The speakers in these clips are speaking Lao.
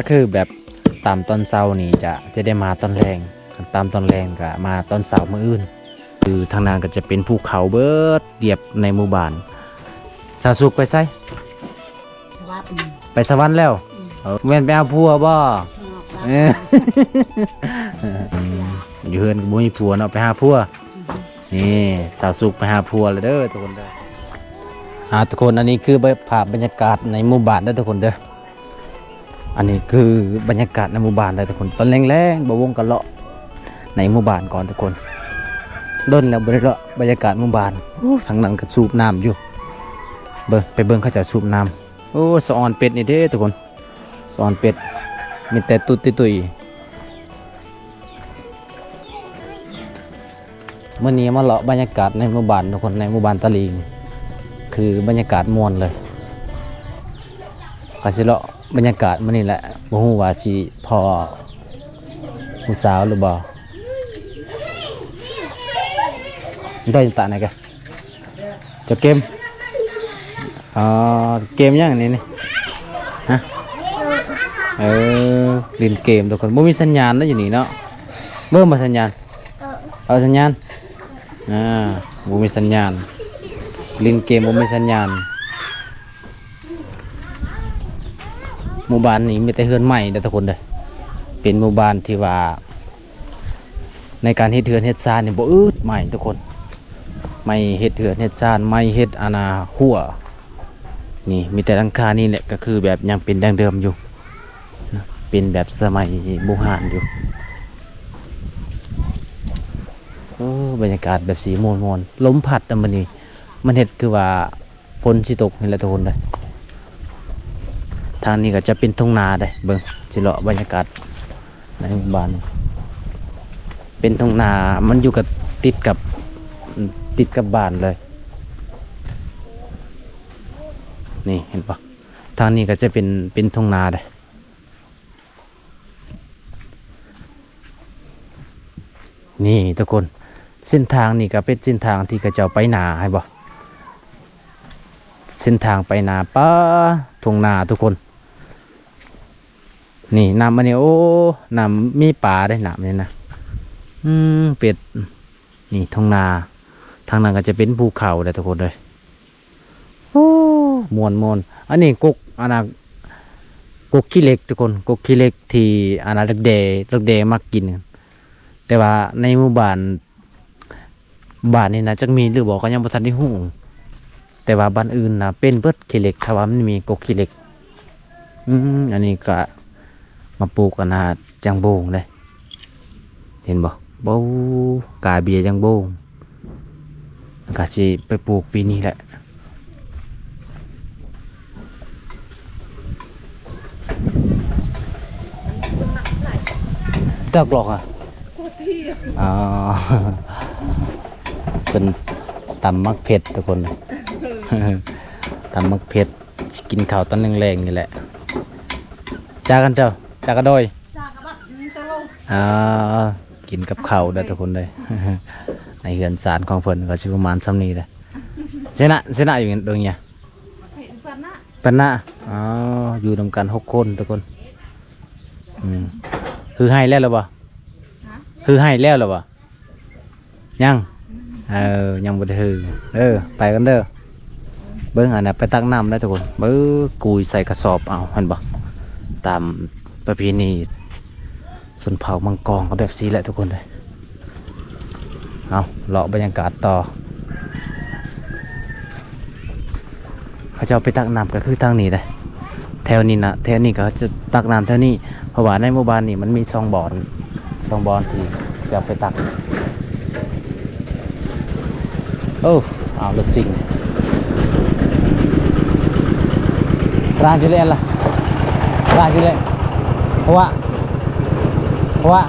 ກໍຄືແບບຕາມຕອນເຊົ້ານີ້ຈະ ຈະໄດ້ມາຕອນແລງ, ຄັນຕາມຕອນແລງກໍມາຕອນເຊົ້າມື້ອື່ນ. ຄືທາງນັ້ນກໍຈະເປັນພູເຂົາເບິດ ລຽບໃນໝູ່ບ້ານ. ສາວສຸກໄປໃສ? ສະຫວັນ ໄປສະຫວັນແລ້ວ? ອືມ ເອີ ແມ່ນໄປຫາຜົວບໍ່? ເອີ ຢູ່ເຮືອນກໍບໍ່ມີຜົວເນາະ ໄປຫາຜົວ. ອືມ ນີ້ສາວສຸກໄປຫາຜົວແລ້ວເດີທຸກຄົນເດີ. ອ່າ ທຸກຄົນ ອັນນີ້ຄື ບ- ພາບບັນຍາກາດໃນໝູ່ບ້ານເດີທຸກຄົນເດີ. ອັນນີ້ຄືບັນຍາກາດໃນໝູ່ບ້ານເດີທຸກຄົນ. ຕອນແລງໆ ບ່າວວົງກໍເລາະໃນໝູ່ບ້ານກ່ອນທຸກຄົນ. ດົນແລ້ວບໍ່ໄດ້ເລາະບັນຍາກາດໝູ່ບ້ານ. ໂອ້ ທາງນັ້ນກໍສູບນ້ຳຢູ່. ເບິ່ງ ໄປເບິ່ງເຂົາເຈົ້າສູບນ້ຳ. ໂອ້ ສະອອນເປັດນີ້ເດ້ທຸກຄົນ. ສອນເປັດ ມີແຕ່ຕຸ້ຍໆ. ມື້ນີ້ມາເລາະບັນຍາກາດໃນໝູ່ບ້ານທຸກຄົນ, ໃນໝູ່ບ້ານຕາລີງ ຄືບັນຍາກາດມ່ວນເລີຍ. ກໍຊິເລາະບັນຍາກາດມື້ນີ້ແຫຼະ, ບໍ່ຮູ້ວ່າຊິພໍ້ຜູ້ສາວຫຼືບໍ່. ໄດ້ຕາໄນກະ ເຈົ້າເກມ ອໍ ເກມຫຍັງນີ້ນີ້? ຮະ? ເອີ ຫຼິ້ນເກມທຸກຄົນ. ບໍ່ມີສັນຍານເນາະຢູ່ນີ້ເນາະ. ເບິ່ງບໍ່ສັນຍານ? ເອີ ເອົາສັນຍານ. ອ່າ ບໍ່ມີສັນຍານ. ຫຼິ້ນເກມບໍ່ມີສັນຍານ. ໝູ່ບ້ານນີ້ມີແຕ່ເຮືອນໄມ້ເດີທຸກຄົນເດີ. ເປັນໝູ່ບ້ານທີ່ວ່າ ໃນການເຮັດເຮືອນເຮັດຊານນີ້ບໍ່ອຶດໄມ້ທຸກຄົນ. ໄມ້ເຮັດເຮືອນເຮັດຊານ, ໄມ້ເຮັດ ອັນນ່າ ຄົວ. ນີ້ມີແຕ່ຫຼັງຄານີ້ແຫຼະ ກໍຄືແບບຍັງເປັນດັ້ງເດີມຢູ່ນະ, ເປັນແບບສະໄໝບູຮານຢູ່. ໂອ້ ບັນຍາກາດແບບສີມ່ວນໆ, ລົມພັດນຳມື້ນີ້ ມັນເຮັດຄືວ່າ ຝົນຊິຕົກນີ້ແຫຼະທຸກຄົນເດີ. ທາງນີ້ກໍຈະເປັນທົ່ງນາເດ້. ເບິ່ງ ຊິເລາະບັນຍາກາດໃນໝູ່ບ້ານ. ເປັນທົ່ງນາ ມັນຢູ່ກັບ ຕິດກັບ ຕິດກັບບ້ານເລີຍ. ນີ້ເຫັນບໍ່? ທາງນີ້ກໍຈະເປັນ ເປັນທົ່ງນາເດ້. ນີ້ທຸກຄົນ ເສັ້ນທາງນີ້ກໍເປັນເສັ້ນທາງທີ່ເຂົາເຈົ້າໄປນາ ເຫັນບໍ່? ເສັ້ນທາງໄປນາ ປາ ທົ່ງນາທຸກຄົນ. ນີ້ນ້ຳອັນນີ້ ໂອ້ ນ້ຳມີປາເດ້ ນ້ຳນີ້ນະ. ອືມ ເປັດ ນີ້ທົ່ງນາ. ທາງນັ້ນກໍຈະເປັນພູເຂົາເດ້ທຸກຄົນເອີຍ. ໂອ້ ມ່ວນໆ. ອັນນີ້ກົກ ອັນນ່າ ກົກຂີ້ເຫຼັກທຸກຄົນ, ກົກຂີ້ເຫຼັກທີ່ ອັນນ່າ ດັກແດ້ ດັກແດ້ມັກກິນ. ແຕ່ວ່າໃນໝູ່ບ້ານ ບ້ານນີ້ນະ ຈັກມີຫຼືບໍ່ກໍຍັງບໍ່ທັນໄດ້ຮູ້, ແຕ່ວ່າບ້ານອື່ນນະເປັນເບິດຂີ້ເຫຼັກ ຖ້າວ່າມັນມີກົກຂີ້ເຫຼັກ. ອືມ ອັນນີ້ກະມາປູກ ອັນນ່າ ຈັງໂບງເດ້. ເຫັນບໍ່? ໂອ້ ກາເບຍຈັ່ງໂບງ ກະຊິໄປປູກປີນີ້ແຫຼະ. ຈັກຫຼອກອະ? ອໍ ເພິ່ນຕຳໝາກເຜັດທຸກຄົນ, ຕຳໝາກເຜັດ. ຊິກິນເຂົ້າຕອນແລງໆນີ້ແຫຼະ. ຈາກັນເຈົ້າ ຈາກະດອຍ ຈາກະບັດ ມີແຕ່ໂລ ອ່າ ກິນກັບເຂົ້າເດີທຸກຄົນເດີ. ໃນເຮືອນຊານຂອງເພິ່ນກໍຊິປະມານຊ່ຳນີ້ແຫຼະ. ຊະນະ ຊະນະຢູ່ດົງຫຍັງ? ປັນນະ ອໍ ຢູ່ນຳກັນຫົກຄົນທຸກຄົນ. ອືມ ຮືໄຮ່ແລ້ວລະບໍ່? ຮະ? ຮືໄຮ່ແລ້ວລະບໍ່? ຍັງ ເອີ ຍັງບໍ່ໄດ້ຮື. ເອີ ໄປກັນເດີ. ເບິ່ງ ອັນນັ້ນໄປຕັກນ້ຳແລ້ວທຸກຄົນ. ເບິ່ງ ກຸຍໃສ່ກະສອບເອົາ ເຫັນບໍ່? ຕາມປະເພນີຊົນເຜົ່າມັງກອງກໍແບບຊີ້ແຫຼະທຸກຄົນເອີຍ. ເອົາ ເລາະບັນຍາກາດຕໍ່. ເຂົາເຈົ້າໄປຕັກນ້ຳກໍຄືທາງນີ້ເດ້. ແຖວນີ້ນະ ແຖວນີ້ກໍຈະຕັກນ້ຳແຖວນີ້ ເພາະວ່າໃນໝູ່ບ້ານນີ້ມັນມີສອງບ່ອນ ສອງບ່ອນທີ່ເຂົາເຈົ້າໄປຕັກ. ໂອ້ ເອົາລົດຊິງ Tranquila, tranquila. Kuat. Kuat.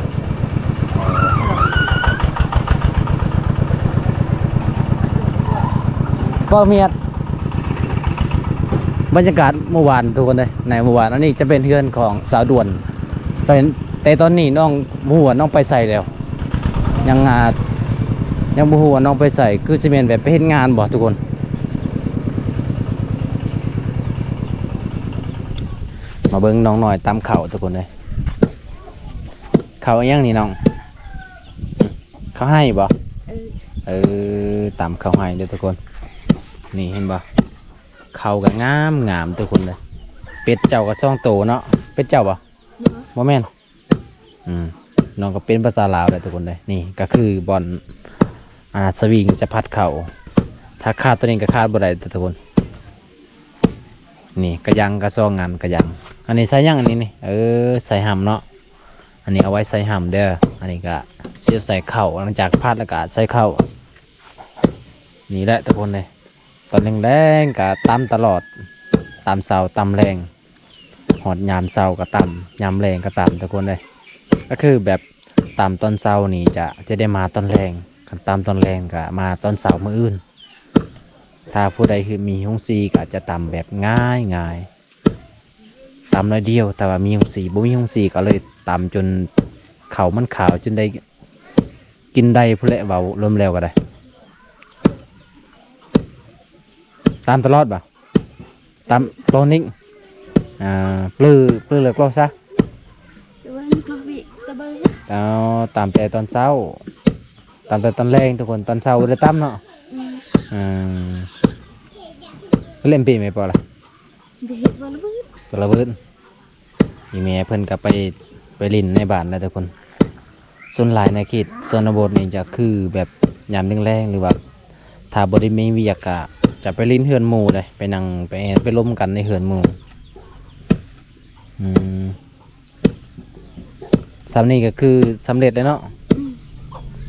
ເປີເມດ ບັນຍາກາດໝູ່ບ້ານທຸກຄົນເອີຍ ໃນໝູ່ບ້ານ. ອັນນີ້ຈະເປັນເຮືອນຂອງສາວດ່ວນ ແຕ່ ແຕ່ຕອນນີ້ນ້ອງບໍ່ຮູ້ວ່ານ້ອງໄປໃສແລ້ວ ຍັງ ອ່າ ຍັງບໍ່ຮູ້ວ່ານ້ອງໄປໃສ ຄືຊິແມ່ນແບບໄປເຮັດງານບໍ່ທຸກຄົນ. ມາເບິ່ງນ້ອງນ້ອຍຕຳເຂົ້າທຸກຄົນເອີຍ. ເຂົ້າອີ່ຫຍັງນີ້ນ້ອງ? ເຂົ້າໄຮ່ບໍ່? ເອີ ເອີ ຕຳເຂົ້າໄຮ່ເດີ້ທຸກຄົນ. ນີ້ເຫັນບໍ່? ເຂົ້າກໍງາມໆທຸກຄົນເອີຍ. ເປັດເຈົ້າກໍສອງໂຕເນາະ. ເປັດເຈົ້າບໍ່? ບໍ່ ບໍ່ແມ່ນ. ອືມ ນ້ອງກໍເປັນພາສາລາວແຫຼະທຸກຄົນເອີຍ. ນີ້ກໍຄືບ່ອນ ອ່າ ສະວິງຈະພັດເຂົ້າ. ຖ້າຂາດໂຕນີ້ກໍຂາດບໍ່ໄດ້ເດີ້ທຸກຄົນ. ນີ້ກະຍັງກະສອງອັນ ກະຍັງ. ອັນນີ້ໃສ່ຫຍັງອັນນີ້ນີ້? ເອີ ໃສ່ຫຳເນາະ. ອັນນີ້ເອົາໄວ້ໃສ່ຫຳເດີ້. ອັນນີ້ກະຊິໃສ່ເຂົ້າ ຫຼັງຈາກພັດແລ້ວກະໃສ່ເຂົ້າ. ນີ້ແຫຼະທຸກຄົນເອີຍ. ຕອນແລງໆກະຕຳຕະຫຼອດ ຕຳເຊົ້າຕຳແລງ ຮອດຍາມເຊົ້າກໍຕຳ ຍາມແລງກໍຕຳທຸກຄົນເອີຍ. ກໍຄືແບບຕຳຕອນເຊົ້ານີ້ຈະ ຈະໄດ້ມາຕອນແລງ, ຄັນຕຳຕອນແລງກໍມາຕອນເຊົ້າມື້ອື່ນ. ຖ້າຜູ້ໃດຄືມີໂຮງສີກໍຈະຕຳແບບງ່າຍໆ ຕຳໜ້ອຍດຽວ. ຖ້າວ່າມີໂຮງສີ ບໍ່ມີໂຮງສີກໍເລີຍຕຳຈົນເຂົ້າມັນຂາວ ຈົນໄດ້ ກິນໄດ້ພຸ້ນແຫຼະ ເວົ້າລວມແລ້ວກໍໄດ້. ຕຳຕະຫຼອດບໍ່? ຕຳ ລໍນິງ ອ່າ ປື ປືເລີກລໍຊະ. ເອົາ ຕຳແຕ່ຕອນເຊົ້າ ຕຳແຕ່ຕອນແລງທຸກຄົນ. ຕອນເຊົ້າບໍ່ໄດ້ຕຳເນາະ. ອືມ ອ່າ ເຫຼັ້ນປີແມ່ປອລະ ເຮັດບໍ່ລະເບີດ ບໍ່ລະເບີດ. ອີແມ່ເພິ່ນກໍໄປ ໄປຫຼິ້ນໃນບ້ານແຫຼະທຸກຄົນ. ສ່ວນຫຼາຍໃນເຂດຊົນນະບົດນີ້ຈະຄືແບບຍາມແລງໆ ຫຼືວ່າຖ້າບໍ່ໄດ້ມີວຽກກະຈະໄປຫຼິ້ນເຮືອນໝູ່ເດ້ ໄປນັ່ງໄປແອນໄປລົມກັນໃນເຮືອນໝູ່. ອືມ ສ່ຳນີ້ກໍຄືສຳເລັດແລ້ວເນາະ. ອືມ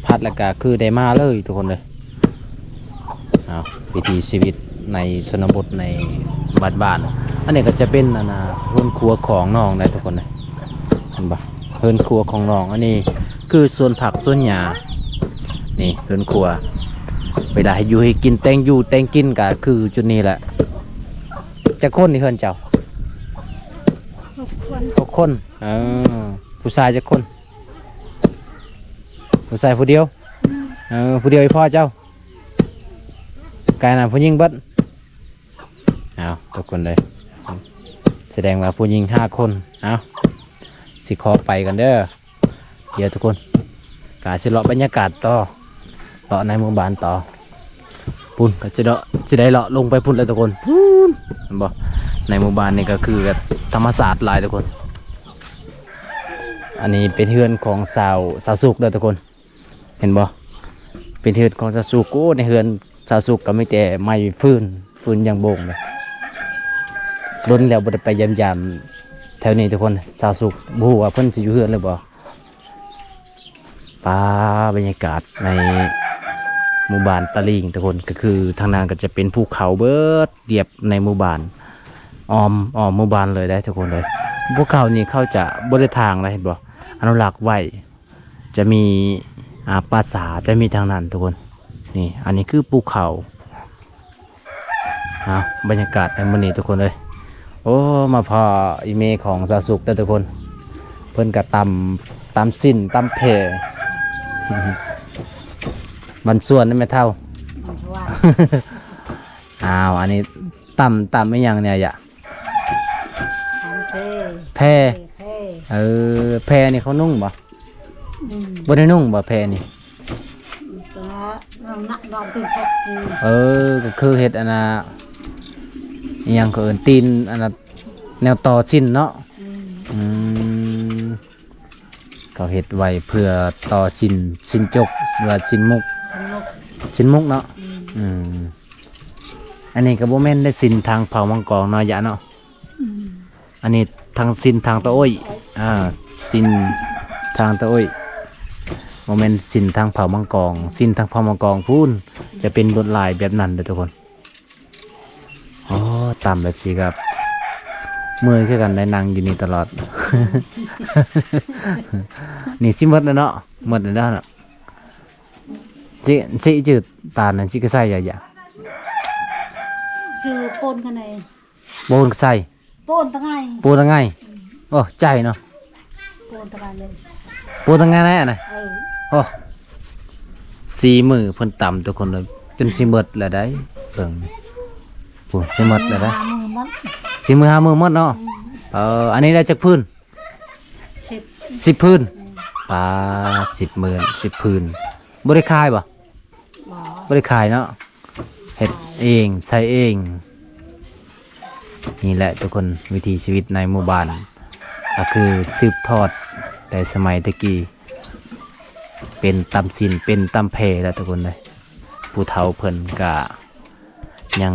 ພັດແລ້ວກໍຄືໄດ້ມາເລີຍທຸກຄົນເອີຍ. ເອົາ ວິຖີຊີວິດໃນຊົນນະບົດໃນບ້ານໆ. ອັນນີ້ກໍຈະເປັນ ອັນນ່າ ເຮືອນຄົວຂອງນ້ອງໄດ໋ທຸກຄົນເອີຍ. ເຫັນບໍ່? ເຮືອນຄົວຂອງນ້ອງ. ອັນນີ້ຄືສວນຜັກສວນຫຍ້າ. ນີ້ເຮືອນຄົວ ເວລາໃຫ້ຢູ່ໃຫ້ກິນ ແຕ່ງຢູ່ແຕ່ງກິນກໍຄືຈຸດນີ້ແຫຼະ. ຈັກຄົນໃນເຮືອນເຈົ້າ? ຫົກຄົນ ຫົກຄົນ. ເອີ ຜູ້ຊາຍຈັກຄົນ? ຜູ້ຊາຍຜູ້ດຽວ. ອືມ ເອີ ຜູ້ດຽວອີ່ພໍ່ເຈົ້າ. ກາຍນະຜູ້ຍິງເບິດ. ເອົາ ທຸກຄົນເອີຍ ສະແດງວ່າຜູ້ຍິງຫ້າຄົນ. ເອົາ ຊິຂໍໄປກ່ອນເດີ ດຽວທຸກຄົນ ກະຊິເລາະບັນຍາກາດຕໍ່ ເລາະໃນໝູ່ບ້ານຕໍ່. ພຸ້ນ ກໍຊິເລາະ ຊິໄດ້ເລາະລົງໄປພຸ້ນແລ້ວທຸກຄົນ. ພຸ້ນ ເຫັນບໍ່? ໃນໝູ່ບ້ານນີ້ກໍຄືແບບທຳມະຊາດຫຼາຍທຸກຄົນ. ອັນນີ້ເປັນເຮືອນຂອງຊາວ ຊາວສຸກເດີທຸກຄົນ. ເຫັນບໍ່? ເປັນເຮືອນຂອງຊາວສຸກ. ໂອ້ ໃນເຮືອນຊາວສຸກກໍມີແຕ່ໄມ້ຟືນ ຟືນຢ່າງໂບງເລີຍ. ດົນແລ້ວບໍ່ໄດ້ໄປຢ້ຽມຢາມແຖວນີ້ທຸກຄົນ. ຊາວສຸກ ບໍ່ຮູ້ວ່າເພິ່ນຊິຢູ່ເຮືອນຫຼືບໍ່. ປາ ບັນຍາກາດໃນໝູ່ບ້ານຕາລີງທຸກຄົນ ກໍຄືທາງນັ້ນກໍຈະເປັນພູເຂົາເບິດ ລຽບໃນໝູ່ບ້ານ ອ້ອມ ອ້ອມໝູ່ບ້ານເລີຍໄດ໋ທຸກຄົນເອີຍ. ພູເຂົານີ້ເຂົາຈະບໍ່ໄດ້ຖາງນະ ເຫັນບໍ່? ອະນຸລັກໄວ້. ຈະມີ ອ່າ ປ່າຊ້າ ຈະມີທາງນັ້ນທຸກຄົນ. ນີ້ ອັນນີ້ຄືພູເຂົາ. ເອົາ ບັນຍາກາດໃນມື້ນີ້ທຸກຄົນເອີຍ. ໂອ້ ມາພໍ້ອີ່ແມ່ຂອງຊາວສຸກເດີທຸກຄົນ. ເພິ່ນກໍຕຳ ຕຳຊີ້ນ ຕຳແຜ່ ບ້ານສວນນະແມ່ເຖົ້າ. ອ້າວ ອັນນີ້ຕຳ ຕຳອີ່ຫຍັງນີ້ຍະ? ຕຳແຜ່ ແຜ່ ແຜ່ ເອີ ແຜ່ນີ້ເຂົານຸ່ງບໍ່? ອືມ ບໍ່ໄດ້ນຸ່ງບໍ່ແຜ່ນີ້? ກໍນອນ ນອນຕື່ນເຊັດ. ເອີ ກໍຄືເຮັດອັນນ່າ ອີ່ຫຍັງເຂົາເອີ້ນ ຕີນອັນນ່າ ແນວຕໍ່ຊີ້ນເນາະ. ອືມ ອືມ ເຂົາເຮັດໄວ້ເພື່ອຕໍ່ຊີ້ນ ຊີ້ນຈົກ ຫຼືວ່າຊີ້ນໝົກ ຊີ້ນໝົກ ຊີ້ນໝົກເນາະ. ອືມ ອືມ ອັນນີ້ກໍບໍ່ແມ່ນໄດ້ຊີ້ນທາງເຜົ່າມັງກອງເນາະ ຍະເນາະ. ອືມ ອັນນີ້ທາງຊີ້ນທາງຕາໂອ້ຍ ອ່າ ຊີ້ນທາງຕາໂອ້ຍ ບໍ່ແມ່ນຊີ້ນທາງເຜົ່າມັງກອງ. ຊີ້ນທາງເຜົ່າມັງກອງພຸ້ນ ຈະເປັນລວດລາຍແບບນັ້ນເດີທຸກຄົນ. ໂອ້ ຕຳແບບຊີ້ກໍເມື່ອຍຄືກັນໄດ໋ ນັ່ງຢູ່ນີ້ຕະຫຼອດ. ນີ້ຊິໝົດແລ້ວເນາະ ໝົດແລ້ວເນາະ. ຊິ ຊິຈື່ຕານນັ້ນຊິກະໃສ່ຢາ ຢາ ຈື່ໂປນຂະໄນ ໂປນໃສ່ ໂປນຕະໄງ ໂປນຕະໄງ. ອືມ ໂອ້ ໃຈເນາະ ໂປນຕະໄງເລີຍ ໂປນຕະໄງນະ ເອີ ໂອ້ ສີ່ມື້ເພິ່ນຕຳທຸກຄົນເອີຍ ຈົນຊິໝົດແລ້ວໄດ໋. ເບິ່ງ ໂອ້ ຊິໝົດແລ້ວໄດ໋ ສີ່ມື້ຫ້າມື້ໝົດເນາະ. ອືມ ເອີ ອັນນີ້ໄດ້ຈັກພື້ນ? ສິບ ສິບພື້ນ. ປາ ສິບໝື່ນ ສິບພື້ນ. ບໍ່ໄດ້ຂາຍບໍ່? ບໍ່ ບໍ່ໄດ້ຂາຍເນາະ. ເຮັດເອງ ໃຊ້ເອງ. ນີ້ແຫຼະທຸກຄົນ ວິຖີຊີວິດໃນໝູ່ບ້ານ ກໍຄືສືບທອດແຕ່ສະໄໝແຕ່ກີ້ ເປັນຕຳສິນ ເປັນຕຳແພແຫຼະທຸກຄົນເອີຍ. ຜູ້ເຖົ້າເພິ່ນກະຍັງ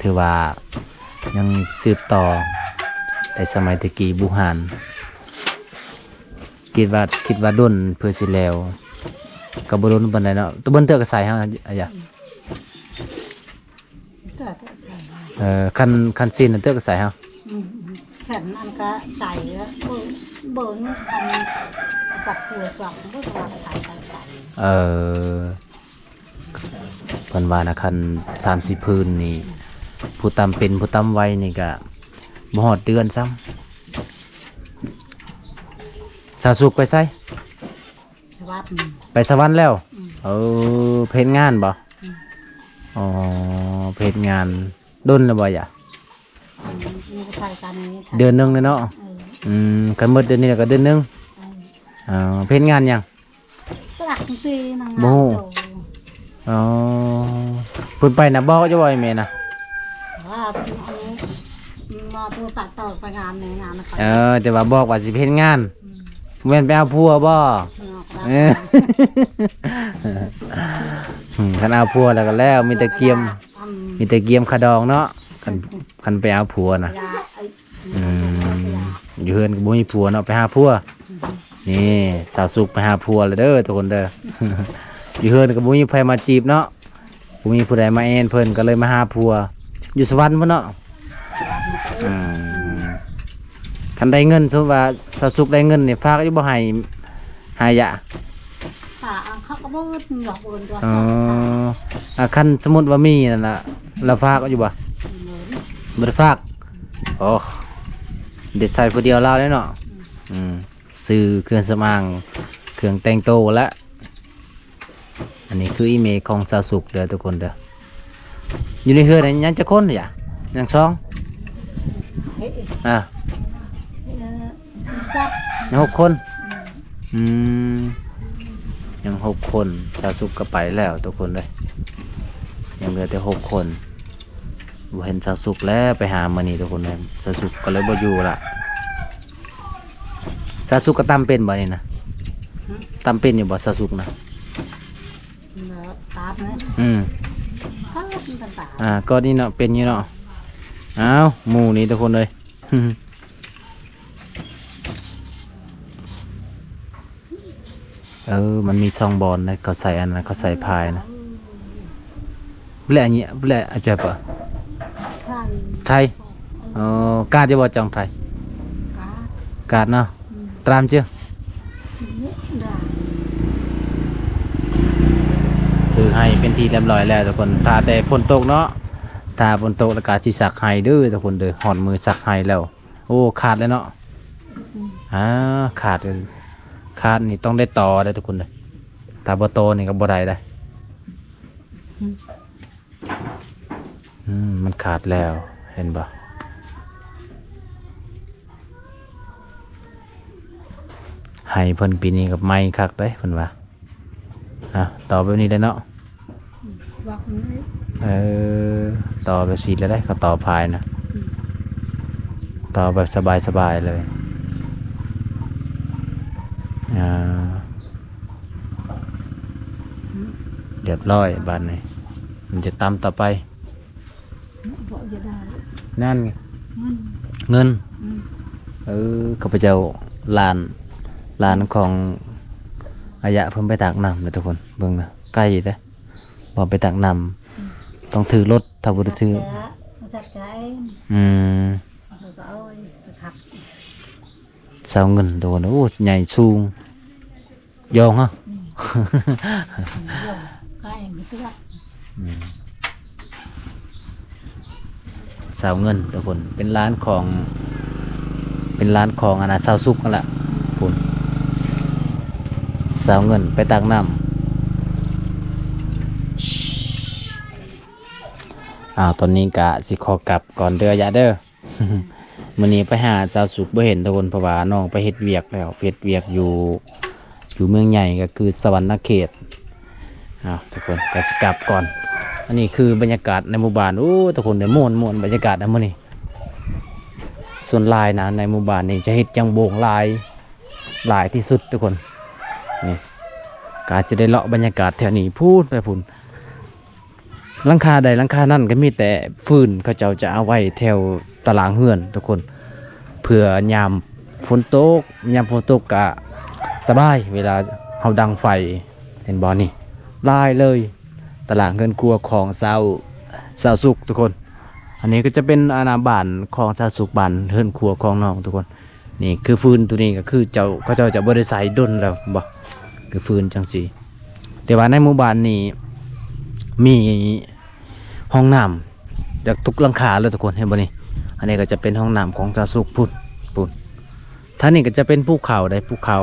ຖືວ່າຍັງສືບຕໍ່ແຕ່ສະໄໝແຕ່ກີ້ບູຮານ. ຄິດວ່າ ຄິດວ່າດົນເພື່ອຊິແລ້ວ ກໍບໍ່ດົນປານໃດເນາະ. ແຕ່ເບິ່ງເທື່ອກໍໃສ່ເຮົາ ອາຍະ ເອີ ຄັນ ຄັນຊີ້ນເທື່ອກໍໃສ່ເຮົາ. ອືມ ແຂນອັນກະໃສ່ ເບິ່ງ ເບິ່ງອັນປັດຕົວຈອກ ເບິ່ງວ່າໃສ່ ໃສ່ ໃສ່ ເອີ. ເພິ່ນວ່ານະ ຄັນສາມສີ່ພື້ນນີ້ ຜູ້ຕຳເປັນ ຜູ້ຕຳໄວນີ້ກະບໍ່ຮອດເດືອນຊ້ຳ. ສາວສຸກໄປໃສ? ສະຫວັນ ໄປສະຫວັນແລ້ວ? ອືມ ເອີ ໄປເຮັດງານບໍ່? ອືມ ອໍ ໄປເຮັດງານ. ດົນແລ້ວບໍ່ຍະ? ອືມ ເດືອນໜຶ່ງແລ້ວເນາະ? ເອີ ອືມ ຄັນໝົດເດືອນນີ້ແລ້ວກໍເດືອນໜຶ່ງ. ເອີ ເອີ ໄປເຮັດງານຫຍັງ? ບໍ່ຮູ້. ອໍ ເພິ່ນໄປນະ ບອກຢູ່ບໍ່ແມ່ນະ? ວ່າເພິ່ນເອົາມາໂທລະສັບຕໍ່ໄປງານ ໃນງານນະ. ເອີ ແຕ່ວ່າບອກວ່າຊິໄປເຮັດງານ. ອືມ ແມ່ນໄປເອົາຜົວບໍ່? ເອີ ອືມ ຄັນເອົາຜົວແລ້ວກໍແລ້ວ ມີແຕ່ກຽມ ອືມ ມີແຕ່ກຽມຄ່າດອງເນາະ. ຄັນ ຄັນໄປເອົາຜົວນະ ອືມ ຢູ່ເຮືອນກໍບໍ່ມີຜົວເນາະ ໄປຫາຜົວ. ນີ້ ສາວສຸກໄປຫາຜົວແລ້ວເດີທຸກຄົນເດີ. ຢູ່ເຮືອນກໍບໍ່ມີໃຜມາຈີບເນາະ ບໍ່ມີຜູ້ໃດມາແອ່ນເພິ່ນ ກໍເລີຍມາຫາຜົວຢູ່ສະຫວັນພຸ້ນເນາະ. ອືມ ຄັນໄດ້ເງິນ ສົມມຸດວ່າສາວສຸກໄດ້ເງິນນີ້ ຝາກຢູ່ບໍ່ ໃຫ້ ໃຫ້ຍະ? ຝາກ ເຂົາກໍບໍ່ເງິນດອກ. ອໍ ອາ ຄັນສົມມຸດວ່າມີນັ້ນນະ ລາວຝາກຢູ່ບໍ່? ບໍ່ໄດ້ຝາກ. ໂອ້ ໄດ້ໃຊ້ຜູ້ດຽວລາວແລ້ວເນາະ. ອືມ ຊື້ເຄື່ອງສຳອາງ ເຄື່ອງແຕ່ງໂຕແຫຼະ. ອັນນີ້ຄືອີ່ແມ່ຂອງສາວສຸກເດີທຸກຄົນເດີ. ຢູ່ໃນເຮືອນນີ້ຍັງຈັກຄົນຍະ? ຍັງສອງ. ເອີ ຍັງຫົກຄົນ. ອືມ ຍັງຫົກຄົນ. ສາວສຸກກໍໄປແລ້ວທຸກຄົນເດີ ຍັງເຫຼືອແຕ່ຫົກຄົນ. ບໍ່ເຫັນສາວສຸກແລ້ວ ໄປຫາມື້ນີ້ທຸກຄົນເອີຍ. ສາວສຸກກໍເລີຍບໍ່ຢູ່ລະ. ສາວສຸກກໍຕຳເປັນບໍ່ນີ້ນະ? ຫືມ? ຕຳເປັນຢູ່ບໍ່ສາວສຸກນະ? ຕຳເນາະ. ອືມ ຕຳ ຕຳ ຕຳ ອ່າ ກໍນີ້ເນາະ ເປັນຢູ່ເນາະ. ອ້າວ ໝູ່ນີ້ທຸກຄົນເອີຍ. ເອີ ມັນມີສອງບ່ອນນະ ເຂົາໃສ່ອັນນັ້ນ ເຂົາໃສ່ພາຍນະ. ແລະອັນນີ້ ແລະອາຈານປະ ໄທ ໄທ. ອໍ ກາດຢູ່ບໍ່ຈອງໄທ? ກາດ ກາດເນາະ. ອືມ ຕາມເຈີ ຄືໄຮ່ເປັນທີ່ລຽບຮ້ອຍແລ້ວທຸກຄົນ ຖ້າແຕ່ຝົນຕົກເນາະ. ຖ້າຝົນຕົກແລ້ວກະຊິສັກໄຮ່ເດີທຸກຄົນເດີ. ຮອດມື້ສັກໄຮ່ແລ້ວ. ໂອ້ ຂາດແລ້ວເນາະ. ອືມ ອ່າ ຂາດ ຂາດນີ້ຕ້ອງໄດ້ຕໍ່ເດີທຸກຄົນເດີ. ຖ້າບໍ່ຕໍ່ນີ້ກໍບໍ່ໄດ້ເດ້. ອືມ ອືມ ມັນຂາດແລ້ວ ເຫັນບໍ່? ໄຮ່ເພິ່ນປີນີ້ກໍໃໝ່ຄັກເດ້ ເພິ່ນວ່າ. ອ່ະ ຕໍ່ແບບນີ້ໄດ້ເນາະ. ອືມ ເອີ ຕໍ່ແບບຊີ້ແລ້ວໄດ້ ເຂົາຕໍ່ພາຍນະ. ອືມ ຕໍ່ແບບສະບາຍໆເລີຍ. ອ່າ ອືມ ລຽບຮ້ອຍບາດນີ້ ມັນຈະຕຳຕໍ່ໄປ. ບໍ່ຢາກໄດ້ ນັ້ນ ເງິນ ເງິນ. ອືມ ເອີ ຂ້າພະເຈົ້າ ຫຼານ ຫຼານຂອງອາຍະເພິ່ນໄປຕັກນ້ຳເດີທຸກຄົນ. ເບິ່ງນະ ໄກເດ້ ບໍ່ໄປຕັກນ້ຳ. ອືມ ຕ້ອງຖືລົດ ຖ້າບໍ່ໄດ້ຖື ອືມ ສາວເງິນໂດນ. ໂອ້ ໃຫຍ່ສູງ. ຢອງເນາະ. ອືມ ຢອງ ກາຍມັນເຊືອກ. ອືມ ສາວເງິນທຸກຄົນ ເປັນຫຼານຂອງ ເປັນຫຼານຂອງອັນນ່າ ສາວສຸກຫັ້ນລະ. ພຸ້ນ ສາວເງິນໄປຕັກນ້ຳ. ອ້າວ ຕອນນີ້ກະຊິຂໍກັບກ່ອນເດີ ອາຍະເດີ. ມື້ນີ້ໄປຫາສາວສຸກບໍ່ເຫັນທຸກຄົນ ເພາະວ່ານ້ອງໄປເຮັດວຽກແລ້ວ ເຮັດວຽກຢູ່ ຢູ່ເມືອງໃຫຍ່ ກໍຄືສະຫວັນນະເຂດ. ອ້າວ ທຸກຄົນ ກໍຊິກັບກ່ອນ. ອັນນີ້ຄືບັນຍາກາດໃນໝູ່ບ້ານ. ໂອ້ ທຸກຄົນເດີ ມ່ວນໆ ບັນຍາກາດໃນມື້ນີ້. ສ່ວນຫຼາຍນະ ໃນໝູ່ບ້ານນີ້ຈະເຮັດຈັງໂບງຫຼາຍ ຫຼາຍທີ່ສຸດທຸກຄົນ. ນີ້ ກໍອາດຈະໄດ້ເລາະບັນຍາກາດແຖວນີ້ ພຸ້ນໄປພຸ້ນ. ຫຼັງຄາໃດຫຼັງຄານັ້ນກໍມີແຕ່ຟືນ ເຂົາເຈົ້າຈະເອົາໄວ້ແຖວຕາລ່າງເຮືອນທຸກຄົນ ເພື່ອຍາມຝົນຕົກ ຍາມຝົນຕົກກະສະບາຍ ເວລາເຮົາດັງໄຟ. ເຫັນບໍ່ນີ້ ຫຼາຍເລີຍ ຕາລ່າງເຮືອນຄົວຂອງຊາວ ຊາວສຸກທຸກຄົນ. ອັນນີ້ກໍຈະເປັນ ອາ ໜ້າບ້ານຂອງຊາວສຸກ ບ້ານເຮືອນຄົວຂອງນ້ອງທຸກຄົນ. ນີ້ຄືຟືນໂຕນີ້ກໍຄືເຈົ້າ ເຂົາເຈົ້າຈະບໍ່ໄດ້ໃຊ້ດົນແລ້ວ ເຫັນບໍ່ ຄືຟືນຈັ່ງຊີ້. ແຕ່ວ່າໃນໝູ່ບ້ານນີ້ມີຫ້ອງນ້ຳຈາກທຸກຫຼັງຄາເລີຍທຸກຄົນ ເຫັນບໍ່ນີ້. ອັນນີ້ກໍຈະເປັນຫ້ອງນ້ຳຂອງຊາວສຸກພຸ້ນ ພຸ້ນ. ທາງນີ້ກໍຈະເປັນພູເຂົາໃດ໋ ພູເຂົາ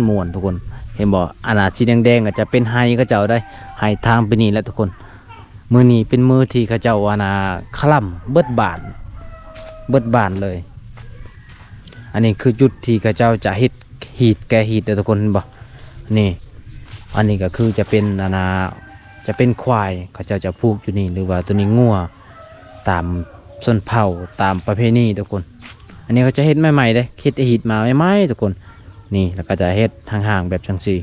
ມ່ວນໆ ທຸກຄົນ ເຫັນບໍ່. ອັນນ່າ ສີແດງໆ ກໍຈະເປັນໄຮ່ເຂົາເຈົ້າໃດ໋ ໄຮ່ທາງໄປນີ້ແຫຼະທຸກຄົນ. ມື້ນີ້ເປັນມື້ທີ່ເຂົາເຈົ້າ ອັນນ່າ ຄະລຳເບິດບ້ານ ເບິດບ້ານເລີຍ. ອັນນີ້ຄືຈຸດທີ່ເຂົາເຈົ້າຈະເຮັດ ຮີດ ແກະຮີດເດີທຸກຄົນ ເຫັນບໍ່ນີ້. ອັນນີ້ກໍຄືຈະເປັນ ອັນນ່າ ຈະເປັນຄວາຍ ເຂົາເຈົ້າຈະຜູກຢູ່ນີ້ ຫຼືວ່າໂຕນີ້ງົວ ຕາມຊົນເຜົ່າ ຕາມປະເພນີທຸກຄົນ. ອັນນີ້ເຂົາຈະເຮັດໃໝ່ໆເດ້ ເຮັດຮີດມາໃໝ່ໆທຸກຄົນ. ນີ້ ແລ້ວກໍຈະເຮັດຮ່າງໆແບບຈັ່ງຊີ້